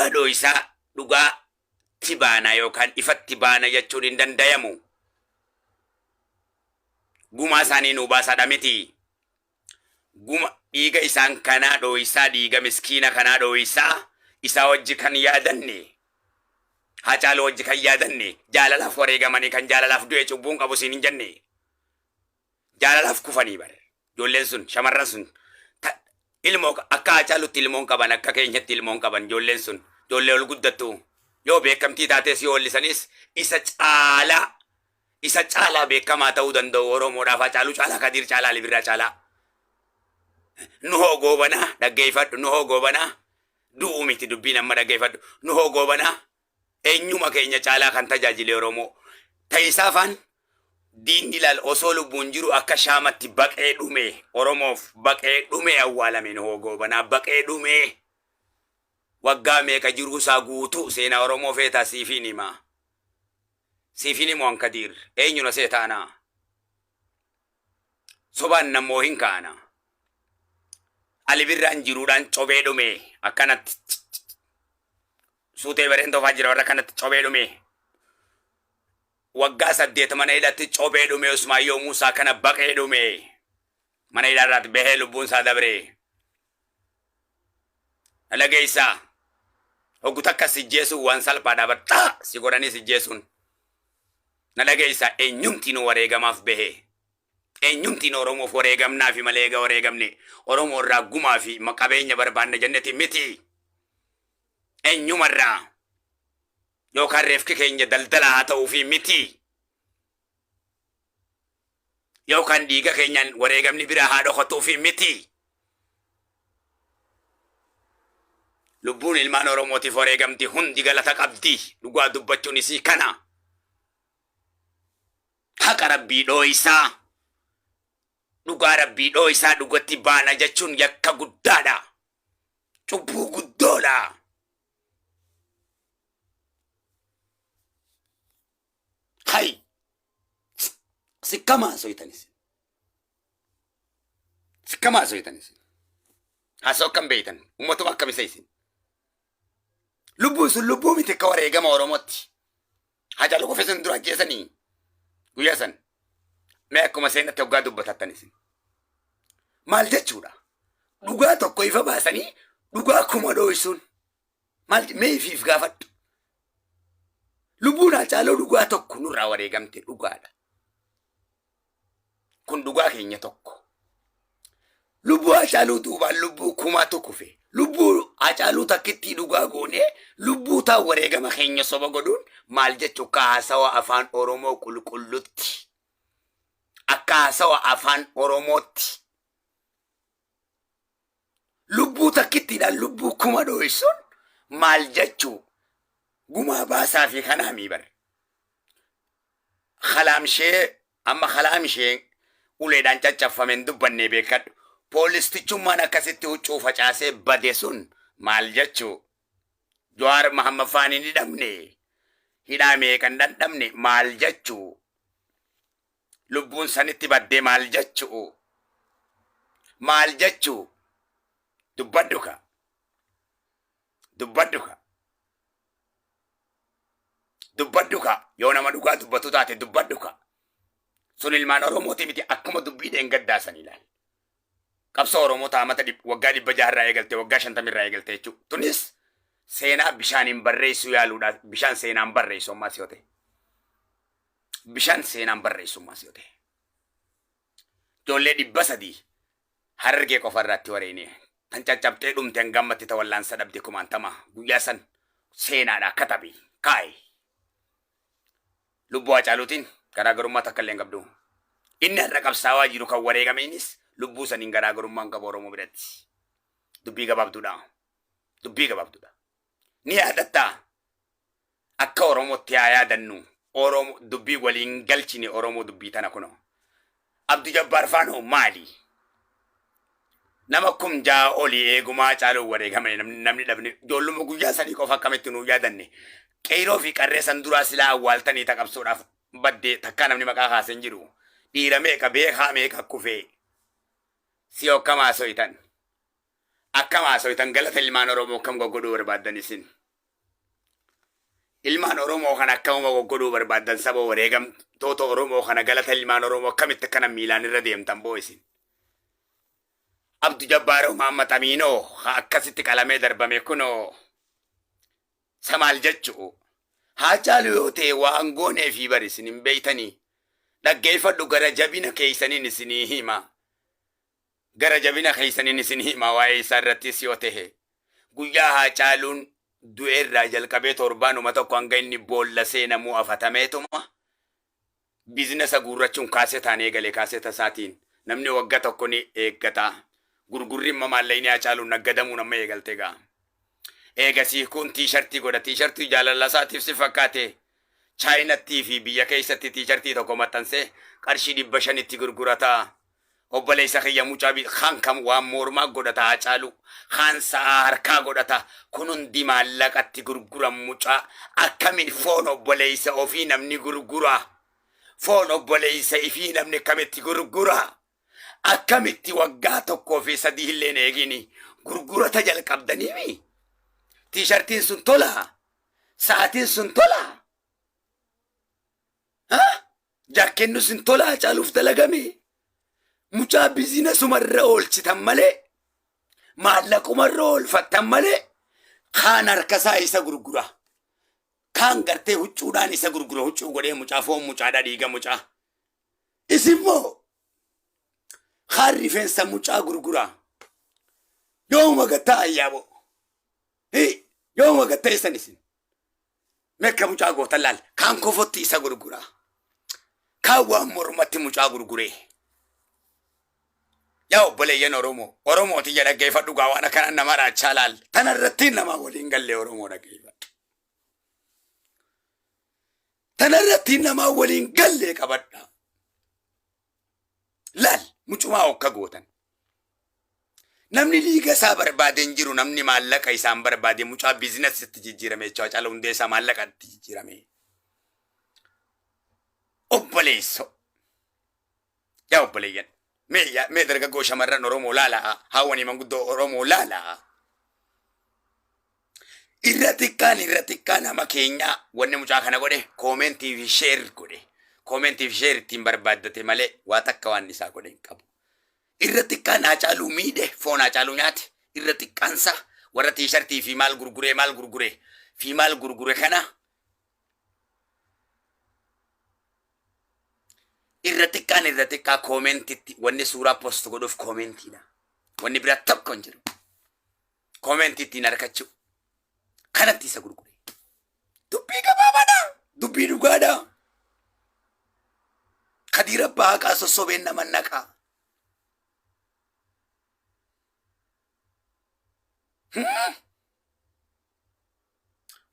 Dhugaa dhooysaa dhugaa tti baana yookaan ifatti baana jechuun hin dandayamu. Gumaa isaanii nuu baasaadha miti. Guma dhiiga isaan kanaa dhooysaa dhiiga miskiina kanaa dhooysaa isaa wajji kan yaadanne Haacaaluu wajji kan yaadanne jaalalaaf wareegamanii kan jaalalaaf du'e cubbuun qabu siin hin jenne. Jaalalaaf kufanii bar. Ijoolleen sun shamarran sun ilmoo akka Haacaalutti ilmoon qaban akka keenyatti ilmoon qaban ijoolleen sun ijoollee ol guddattu yoo beekamtii taates yoo wallisanis isa caalaa isa caalaa beekamaa ta'uu danda'u Oromoodhaaf Haacaaluu caalaa Kadiir caalaa Ali Birraa caalaa. Nuhoo Goobanaa dhaggeeffadhu Nuhoo Goobanaa du'uu miti dubbiin amma dhaggeeffadhu Nuhoo Goobanaa eenyuma keenya caalaa kan tajaajile Oromoo ta'isaa faan diinni ilaal osoo lubbuun jiru akka shaamatti baqee dhume Oromoof baqee dhume awwaalame Nuhoo Goobanaa baqee dhume waggaa meeqa jiruu isaa guutuu seenaa Oromoo feetaa siifiin himaa. Siif hin himu an Kadiir. Eenyu na seeta anaa? Sobaan nan moohin ka ana. Ali Birraan jiruudhaan cobee dhume akkanatti suutee bareen tofaa jira warra kanatti cobee dhume. Waggaa 8 mana hidhatti cobee dhume Usmaayyoo Muusaa kana baqee dhume. Mana hidhaa irraatti bahee lubbuun isaa dabre. Na dhageessaa. Hoggu takka si jeesuun waan salphaadha baxxaa si godhanii si jeesuun. Na dhageessaa eenyumtiin wareegamaaf bahe. Eenyumtiin Oromoof wareegamnaafi malee eega wareegamne Oromoo irraa gumaa fi qabeenya barbaanna jenneti miti. Eenyumarraa yookaan reefki keenya daldala haa ta'uufi miti. Yookaan dhiiga keenyaan wareegamni biraa haa dhokatuufi miti. Lubbuun ilmaan Oromootiif wareegamti hundi galata qabdi. Dhugaa dubbachuun isii kana. Haqa Rabbii dhooysaa. Dhugaa Rabbii dhooysaa dhugatti baana jechuun yakka guddaadha. Cubbuu guddoodha. Hay! Sikkama haasoytan isin. Sikkama haasoytan isin. Haasoo akkam beeytan? Ummatuma akkam isa isin? Lubbuun sun lubbuu miti akka wareegama Oromootti. Hacaaluu qofa isin dura ajjeesanii guyyaa san. Mee akkuma seenatti hoggaa dubbatattan isin. Maal jechuudha? Dhugaa tokko ifa baasanii dhugaa kuma dhooysuun. Maal mee ifiif gaafadhu. Lubbuun Haacaaluu dhugaa tokko nurraa wareegamte dhugaadha. Kun dhugaa keenya tokko. Lubbuu Haacaaluu duubaan lubbuu kumaatu kufe. Lubbuu Haacaaluu takkittii dhugaa goonee lubbuu taa wareegama keenya soba godhuun maal jechuu akka haasawa afaan Oromoo qulqullutti. Akka haasawa afaan Oromootti. Lubbuu takkittiidhaan lubbuu kuma dhooysuun maal jechuu gumaa baasaa fi kanaa mii bar. Kalaamshee amma kalaamshee uleedhaan caccabfame hin dubbannee beekadhu. Poolistichummaan akkasitti huccuu facaasee bade sun maal jechuu? Jawaar Mahammad faan hin hidhamne hidhaa meeqan dhandhamne maal jechuu? Lubbuun sanitti baddee maal jechu'u? Maal jechuu? Dubbadhu ka. Dubbadhu ka. Dubbadhu ka. Yoo nama dhugaa dubbatu taate dubbadhu ka. Sun ilmaan Oromooti miti akkuma dubbii dheengaddaa san ilaal. Qabsoo Oromoo taamata waggaa 600 irraa eegalte waggaa 50 irraa eegalte jechuudha. Tunis seenaa bishaaniin barreessuu yaaluudha. Bishaan seenaan barreessu ammaas yoo ta'e. Bishaan seenaan barreessu ammaas yoo ta'e. Ijoollee 300 Harargee qofa irraatti wareene tan caccabxee dhumte hanga ammatti ta wallaansa dhabde kumaantama guyyaa san seenaadha katabi kaa'i. Lubbuu Haacaaluutiin garaagarummaa takka illee hin qabdu. Inni har'a qabsaawaa jiru kan wareegameenis lubbuu saniin garaagarummaa hin qabu Oromoo biratti. Dubbii gabaabduudha. Dubbii gabaabduudha. Ni yaadattaa? Akka Oromootti haa yaadannu. Oromo dubbii waliin galchine Oromoo dubbii tana kunoo. Abdu Jabbaar faanoo maali? Nama 6000 olii eegumaa Haacaaluun wareegame namni dhabne ijoolluma guyyaa sanii qofa akkamitti nuu yaadanne. Qeyroo fi qarree san duraa silaa awwaaltanii ta qabsoodhaaf baddee takkaa namni maqaa kaase hin jiru. Dhiira meeqa beekaa meeqa kufee. Si akkam haasoytan. Akkam haasoytan galata ilmaan Oromoo akkam goggodhuu barbaaddan isin. Ilmaan Oromoo kana akkamuma goggodhuu barbaaddan saba wareegamtoota Oromoo kana galata ilmaan Oromoo akkamitti akkana miilaan irra deemtan boo isin. Abdu Jabbaaroo Mahammad Amiinoo ha akkasitti qalamee darbame kunoo sa maal jechu'u. Haacaaluu yoo ta'e waan goonee fi bari isin hin beeytanii. Dhaggeeffadhu gara jabina keeysaniin isinii hima. Gara jabina keeysaniin isin hima waa'ee isaa irrattis yoo ta'e. Guyyaa Haacaaluun du'e irraa jalqabee torbaanuma tokko hanga inni boolla seenamuu afatameetuma biizinasa guurrachuun kaasetaan eegale kaaseta isaatiin namni wagga tokko ni eeggata. Gurgurri imma maallaqni Haacaaluun naggadamuun amma eegalte gaa. Eegasii kun tiishartii godha. Tiishartii jaalala isaatiif si fakkaate Chaayinattii fi biyya keessatti tiishartii tokko maxxansee qarshii 500tti gurgurata. Obboleessa kiyya mucaa kaan kam waan mormaa godhata Haacaaluu, kaan sa'aa harkaa godhata. Kun hundi maallaqatti gurguran mucaa. Akkamiin foon obboleessa ofii namni gurgura? Foon obboleessa ifii namni akkamitti gurgura? Akkamitti waggaa tokkoo fi sadii illee hin eegini gurgurata jalqabdaniimi? Tiishartiin sun tola? Sa'aatiin sun tola? Ha? Jakkennu sin tola Hacaaluuf dalagame. Mucaa bizinasumarra oolchitan malee maallaqumarra oolfattan malee kaan harkasaa isa gurgura. Kaan gartee huccuudhaan isa gurgura huccuu godhee mucaa foon mucaadha dhiiga mucaa. Isin moo kaan rifeensa mucaa gurgura. Yoomuma gattaa ayyaaboo. Yoomuma gattaa isan isin. Mekka mucaa gootan laal. Kaan kofotti isa gurgura. Kaan waan mormatti mucaa gurguree. Yaa obboleeyyan Oromoo, Oromoo tiyya dhaggeeffadhu gaa waan akkana nama raachaa laal. Tana irratti nama waliin galle Oromoo dhaggeeffadhu. Tana irratti nama waliin galle qabadha. Laal mucumaa okka gootan. Namni liiga isaa barbaade hin jiru namni maallaqa isaan barbaade mucaa biizinasitti jijjiirame jechuudha. Haacaaluu Hundeessaa maallaqa itti jijjiirame. Obboleessoo. Yaa obboleeyyan. Mee yaa mee dargaggoo shamarran Oromoo laalaa haawwanii manguddoo Oromoo laalaa. Irra xiqqaan irra xiqqaa nama keenyaa wanni mucaa kana godhe koomentii fi sheer godhe. Koomentii fi sheer ittiin barbaaddate malee waa takka waan isaa godhe hin qabu. Irra xiqqaan Haacaaluu miidhe foon Haacaaluu nyaate irra xiqqaansa warra tiishartii fi maal gurguree maal gurgure fi maal gurgure kana irra xiqqaan irra xiqqaa koomentitti wanni suuraa post godhuuf koomentiidha. Wanni biraa tokko hin jiru. Koomentii ittiin harkachuu. Kanatti isa gurgure. Dubbii gabaabaadha. Dubbii dhugaadha. Kadiir abbaa haqaa sossobeen nama naqaa.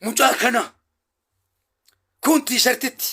Mucaa kana kun tiishartitti.